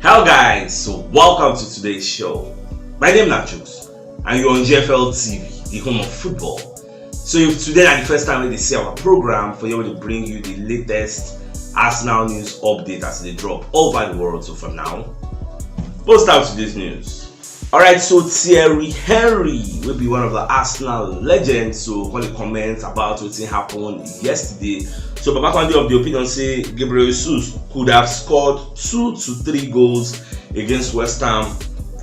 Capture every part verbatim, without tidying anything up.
Hello guys, so welcome to today's show. My name na Jukes and you're on G F L T V, the home of football. So if today na the first time wey you see our program, for here we dey bring you the latest Arsenal news update as e dey drop all over the world. So for now, let's start with this news. Alright, so Thierry Henry, wey be one of the Arsenal legends, so come dey comment about wetin happen yesterday. So Baba come dey of the opinion say Gabriel Jesus could have scored two to three goals against West Ham,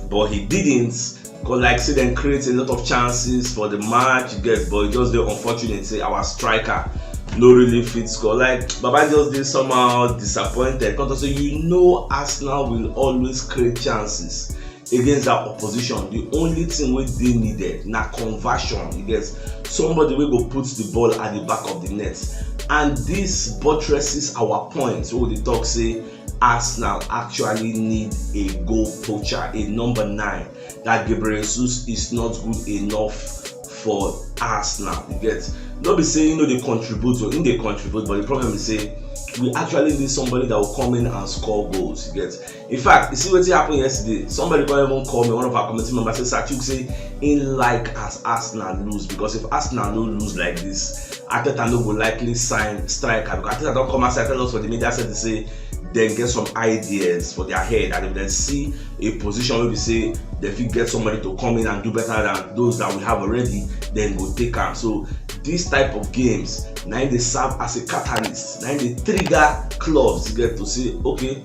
but he didn't. Cause like say dem create a lot of chances for the match, you get, but e just dey unfortunate say our striker no really fit score. Like, Baba just dey somehow disappointed. Come talk say, you know, Arsenal will always create chances against that opposition. The only thing wey dey needed na conversion. You get, somebody wey go put the ball at the back of the net, and this buttresses our point wey we dey talk say Arsenal actually need a goal poacher, a number nine. That Gabriel Jesus is not good enough for Arsenal. You get, no be say he no dey contribute, or he dey contribute, but the problem is say we actually need somebody that will come in and score goals. You get, in fact, you see wetin happen yesterday. Somebody come even call me, one of our committee members, say, Sir Chuks, say he like as Arsenal lose, because if Arsenal no lose like this, Arteta no go likely sign striker, because Arteta don come outside tell us for the media center say dem get some ideas for their head, and if dem see a position wey be say dem fit get somebody to come in and do better than those that we have already, dem go take am. So this type of games na im dey serve as a catalyst, na im dey trigger clubs to get to say, okay,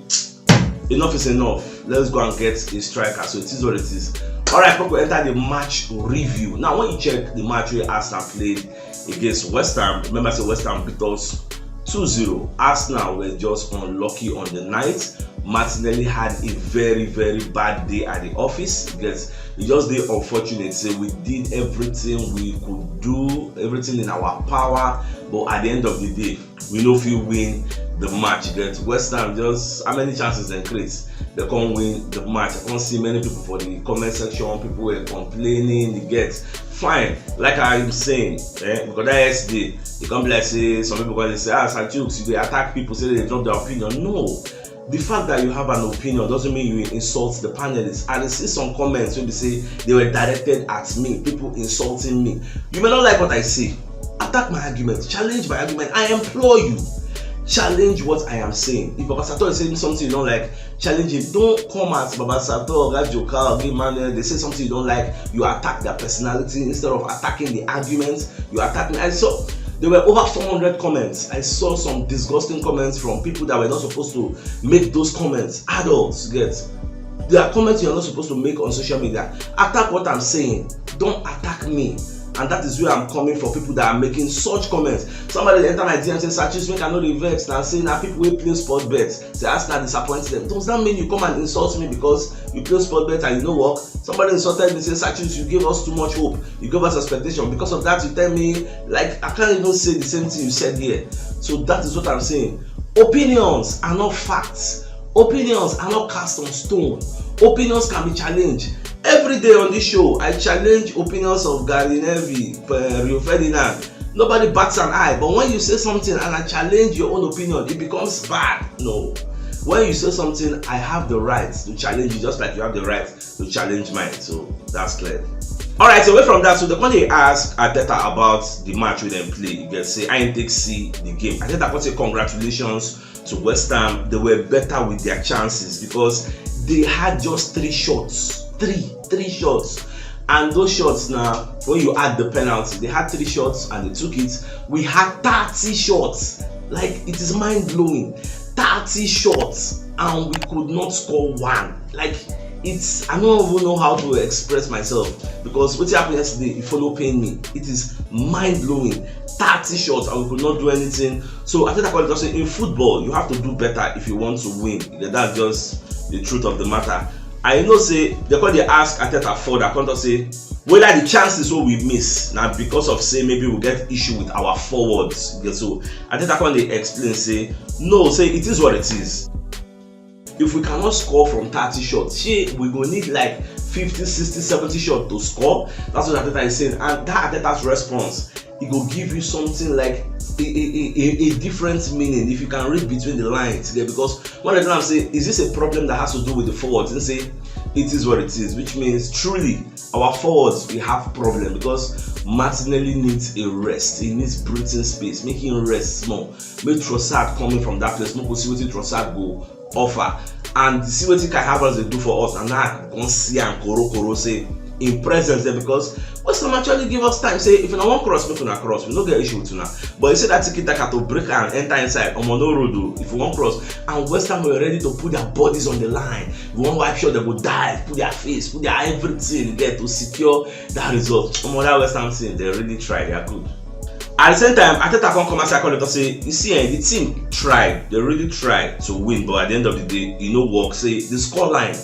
enough is enough, let's go and get a striker. So it is what it is. Alright, make we enter the match review. Now, when you check the match wey Arsenal played against West Ham, remember say West Ham beat us two zero. Arsenal were just unlucky on the night. Martinelli had a very, very bad day at the office. Yes, e just dey unfortunate say we did everything we could do, everything in our power, but at the end of the day, we no fit win the match. You get, West Ham, just how many chances dem create, dem come win the match. I come see many people for the comment section, people were complaining. You get, fine, like I am saying, eh, because that yesterday, e come be like say some people come dey say, ah, Sir Chuks, you dey attack people, say dem drop their opinion. No, the fact that you have an opinion doesn't mean you insult the panelists. And I see some comments wey be say they were directed at me, people insulting me. You may not like what I say. Attack my argument, challenge my argument. I implore you, challenge what I am saying. If Baba Sato is saying something you don't like, challenge it. Don't come at Baba Sato, Oga Joka, Oga Emmanuel. They say something you don't like, you attack their personality instead of attacking the argument. You attack me. I saw there were over four hundred comments. I saw some disgusting comments from people that were not supposed to make those comments. Adults, you get. There are comments you're not supposed to make on social media. Attack what I'm saying. Don't attack me. And that is where I'm coming for people that are making such comments. Somebody dey enter my D M say, Sir Chuks, make I no dey vex. Now say na people wey play sport bet say Arsenal disappoint them. Does that mean you come and insult me because you play sport bet and you no work? Somebody insulted me, say, Sir Chuks, you gave us too much hope. You gave us expectation. Because of that, you tell me, like, I can't even say the same thing you said here. So that is what I'm saying. Opinions are not facts. Opinions are not cast on stone. Opinions can be challenged. Every day on this show, I challenge opinions of Gary Neville, uh, Rio Ferdinand. Nobody bats an eye. But when you say something and I challenge your own opinion, it becomes bad. No. When you say something, I have the right to challenge you, just like you have the right to challenge mine. So that's clear. All right, so away from that, so the one they ask Arteta about the match wey dem play. You get say, I ain't take see the game. Arteta come say, congratulations to West Ham. They were better with their chances because they had just three shots. Three, three shots. And those shots now, when you add the penalty, they had three shots and they took it. We had thirty shots. Like, it is mind blowing. Thirty shots and we could not score one. Like, it's, I don't even know how to express myself because what happened yesterday, it follow pain me. It is mind blowing. Thirty shots and we could not do anything. So I think I call it also, in football, you have to do better if you want to win. That's just the truth of the matter. I know say they call dey ask Arteta for that, come talk say whether the chances wey we miss na because of say maybe we get issue with our forwards. Okay, so Arteta come dey explain say, no, say it is what it is. If we cannot score from thirty shots, shey we go need like fifty, sixty, seventy shots to score? That's what Arteta is saying. And that Arteta's response, e go give you something like a, a, a, a different meaning if you can read between the lines there, because when I am say, is this a problem that has to do with the forwards? And say, it is what it is, which means truly our forwards, we have problem, because Martinelli needs a rest. He needs breathing space. Make him rest small. Make Trossard coming from that place. Make we see wetin Trossard go offer. And see wetin Kai Havertz dey do for us. And now I come see am koro koro say in presence there, because West Ham actually give us time. Say if una wan cross, make una cross. We no get issue with una. But you see that tiki taka to break and enter inside. Omo, no road o. If you wan cross, and West Ham were ready to put their bodies on the line. If you wan wipe shot, they go dive, put their face, put their everything there to secure that result. Omo, that West Ham team, they really try. They are good. At the same time, Arteta come come outside come talk say, you see, eh, the team tried, they really tried to win, but at the end of the day, e no work. Say the score line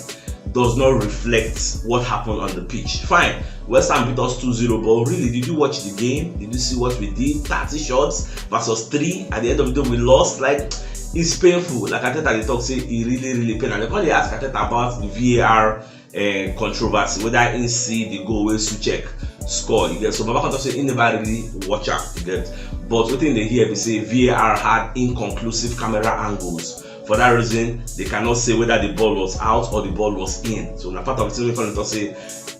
does not reflect what happened on the pitch. Fine, West Ham beat us two zero, but really, did you watch the game? Did you see what we did? Thirty shots versus three. At the end of the day, we lost. Like, it's painful. Like Arteta dey talk say, e really, really pain. And they come dey ask Arteta about the V A R uh, controversy, whether he see the goal wey Souček score. You get, so Baba come talk say he never really watch am. You get, but wetin dey hear be say V A R had inconclusive camera angles. For that reason, they cannot say whether the ball was out or the ball was in. So na part of the thing we come talk say,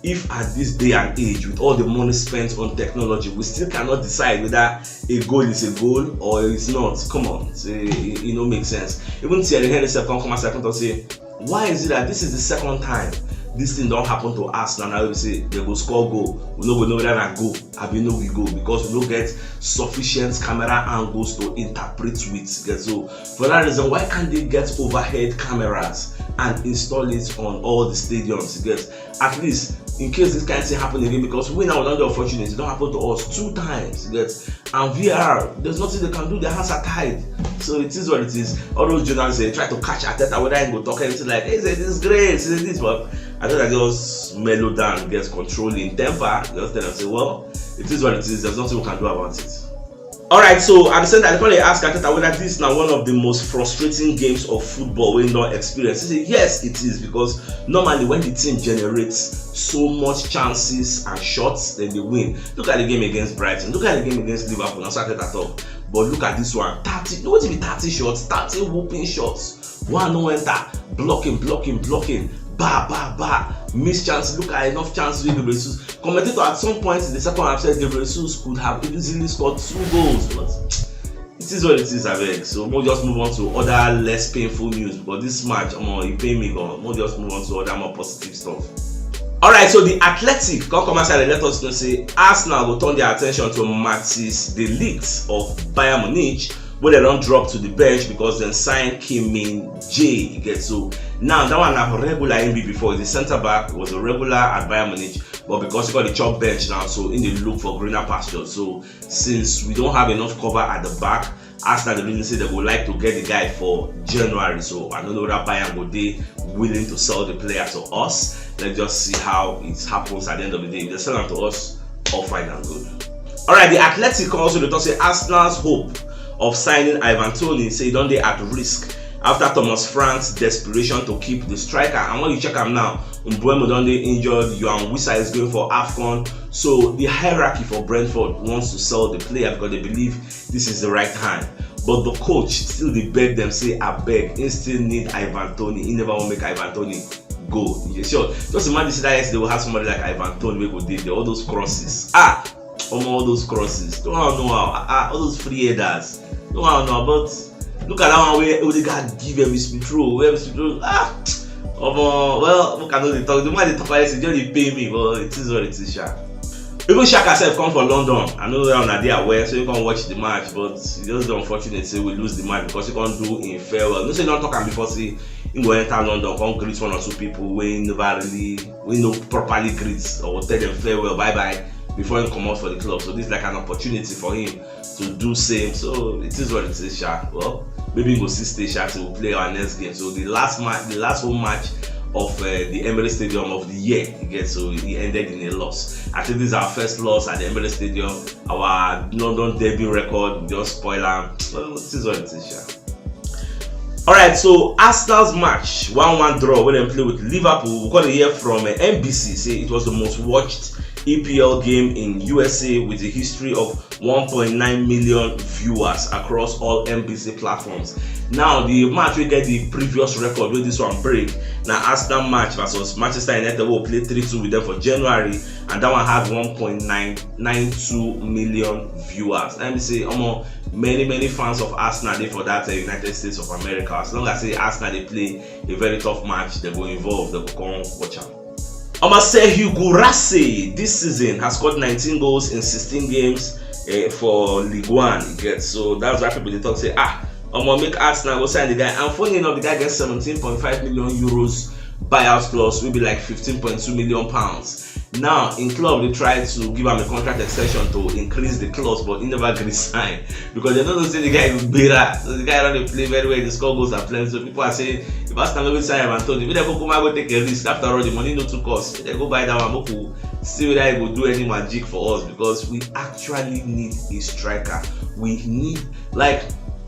if at this day and age, with all the money spent on technology, we still cannot decide whether a goal is a goal or it's not. Come on, say e, e no make sense. Even Thierry Henry sef come come outside come talk say, why is it that this is the second time this thing don happen to Arsenal? Now we say they go score goal, we no go know whether na goal abi no be goal, because we no get sufficient camera angles to interpret with. Get, so for that reason, why can't they get overhead cameras and install it on all the stadiums? You get, at least in case this kind of thing happen again, because we now don dey unfortunate, it don happen to us two times. You get, and V A R, there's nothing they can do. Their hands are tied. So it is what it is. All those journalists, they try to catch Arteta whether he go talk anything like, it's a disgrace, it's this, but Arteta just mellow down, gets control in temper. Just tell them say, well, it is what it is. There's nothing we can do about it. All right, so at the same time, I probably ask Arteta whether this is now one of the most frustrating games of football we don experience. He say yes, it is, because normally when the team generates so much chances and shots, then they win. Look at the game against Brighton. Look at the game against Liverpool. That's what Arteta talk. But look at this one. Thirty. No, what be thirty shots? Thirty whooping shots. One no enter. Blocking, blocking, blocking. Ba, ba, ba. Miss chance. Look at enough chances with Gabriel Jesus. Commentator at some point in the second half said Gabriel Jesus could have easily scored two goals, but it is what it is, abeg. So we'll just move on to other less painful news, because this match, omo, e pain me gan. We'll just move on to other more positive stuff. All right, so the Athletic come come outside and let us know say Arsenal go turn their attention to Matthijs de Ligt of Bayern Munich, wey dem don drop to the bench because dem sign Kim Min Jae. You get, so now that one na regular im be before. The centre back was a regular at Bayern Munich, but because he got the chop bench now, so im dey look for greener pastures. So since we don't have enough cover at the back, Arsenal dey reason say they would like to get the guy for January. So I don't know whether Bayern go dey willing to sell the player to us. Let's just see how it happens at the end of the day. If they sell am to us, all fine and good. All right, the Athletic also dey talk say Arsenal's hope of signing Ivan Toney say e don dey at risk after Thomas Frank's desperation to keep the striker. And when you check am now, Mbeumo don dey injured, Yoane Wissa is going for AFCON. So the hierarchy for Brentford wants to sell the player because they believe this is the right time. But the coach still dey beg them say, abeg, he still need Ivan Toney. He never wan make Ivan Toney go. You dey sure? Just imagine say that yesterday we have somebody like Ivan Toney wey go dey there. All those crosses. Ah, omo, all those crosses. Don't know how. Ah, ah, all those free headers. No one know, but look at that one wey Odegaard give Emile Smith Rowe. Where Emile Smith Rowe, ah, omo, well, look at the talk. The man dey talk like this, e just dey pain me, but it is what it is, sha. Even Xhaka sef come for London. I know that una dey aware, so you come watch the match, but e just dey unfortunate say we lose the match because he come do im farewell. You know say he don talk am before say he go enter London, come greet one or two people wey he never really, wey no properly greet or tell them farewell, bye bye, before he comot for the club. So this is like an opportunity for him to do same. So it is what it is, sha. Well, maybe we go still stay, sha, till we play our next game. So the last match, the last home match of uh, the Emirates Stadium of the year, you get, so he ended in a loss. I think this is our first loss at the Emirates Stadium. Our London derby record, we just spoil am. Well, it is what it is, sha. Alright, so Arsenal's match, one one draw, wey dem play with Liverpool, we got to hear from uh, N B C say it was the most watched E P L game in U S A with the history of one point nine million viewers across all N B C platforms. Now, the match wey get the previous record wey this one break na Arsenal match versus Manchester United wey we play three two with them for January, and that one had one point nine nine two million viewers. Let me say, omo, many many fans of Arsenal dey for that uh, United States of America. As long as say Arsenal dey play a very tough match, they go involve, they go come watch am. Omo, Serhou Guirassy this season has scored nineteen goals in sixteen games uh, for Ligue one. You get, so that's why people dey talk say, ah, omo, make Arsenal go sign the guy. And funny enough, the guy gets seventeen point five million euros buyout clause, will be like fifteen point two million pounds. Now, in club, they try to give him a contract extension to increase the clause, but he never agree sign because they don't know say the guy is better. So the guy don't play very well, they score goals and plenty. So people are saying, if Arsenal no go sign him, Antonio, maybe they go come and go take a risk. After all, the money no too cost. They go buy that one, Moku. See whether he go do any magic for us because we actually need a striker. We need, like,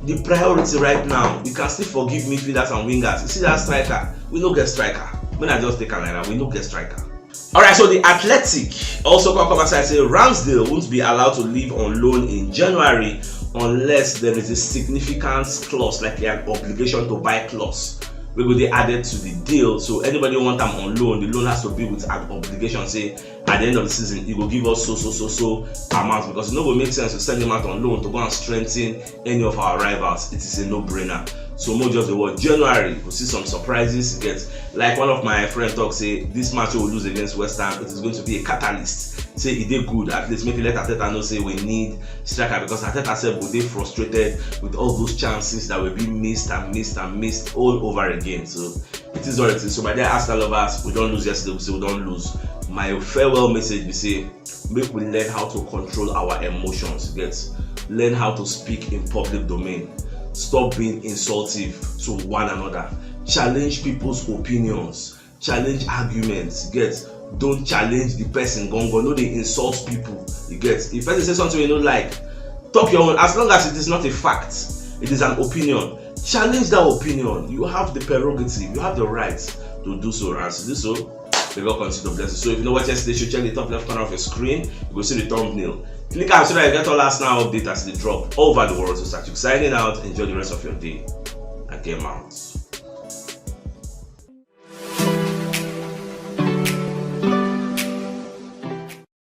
the priority right now. We can still forgive midfielders and wingers. You see that striker? We no get striker. When I just take a line, we no get striker. Alright, so the Athletic also come come outside say Ramsdale won't be allowed to leave on loan in January unless there is a significant clause, like an obligation to buy clause, wey go dey added to the deal. So anybody want am on loan, the loan has to be with an obligation. Say at the end of the season, you go give us so so so so amount, because it no go make sense to send him out on loan to go and strengthen any of our rivals. It is a no-brainer. So mo just dey watch January, go see some surprises. Get, like, one of my friend talk say this match we lose against West Ham, it is going to be a catalyst. Say e dey good, at least make e let Arteta know say we need striker, because Arteta sef go dey frustrated with all those chances that will be missed and missed and missed all over again. So it is what it is. So my dear Arsenal lovers, we don't lose yesterday, we say we don't lose. My farewell message be say, make we learn how to control our emotions, get, learn how to speak in public domain. Stop being insultive to one another. Challenge people's opinions. Challenge arguments, get. Don't challenge the person gangan. No dey insult people, you get. If person say something you no like, talk your own. As long as it is not a fact, it is an opinion. Challenge that opinion. You have the prerogative, you have the right to do so. And to do so, may God continue to bless you. So if you know what yesterday should, check the top left corner of your screen, you go see the thumbnail. Click am so that you get all Arsenal update as they drop over the world. So Satuk signing out. Enjoy the rest of your day. I came out.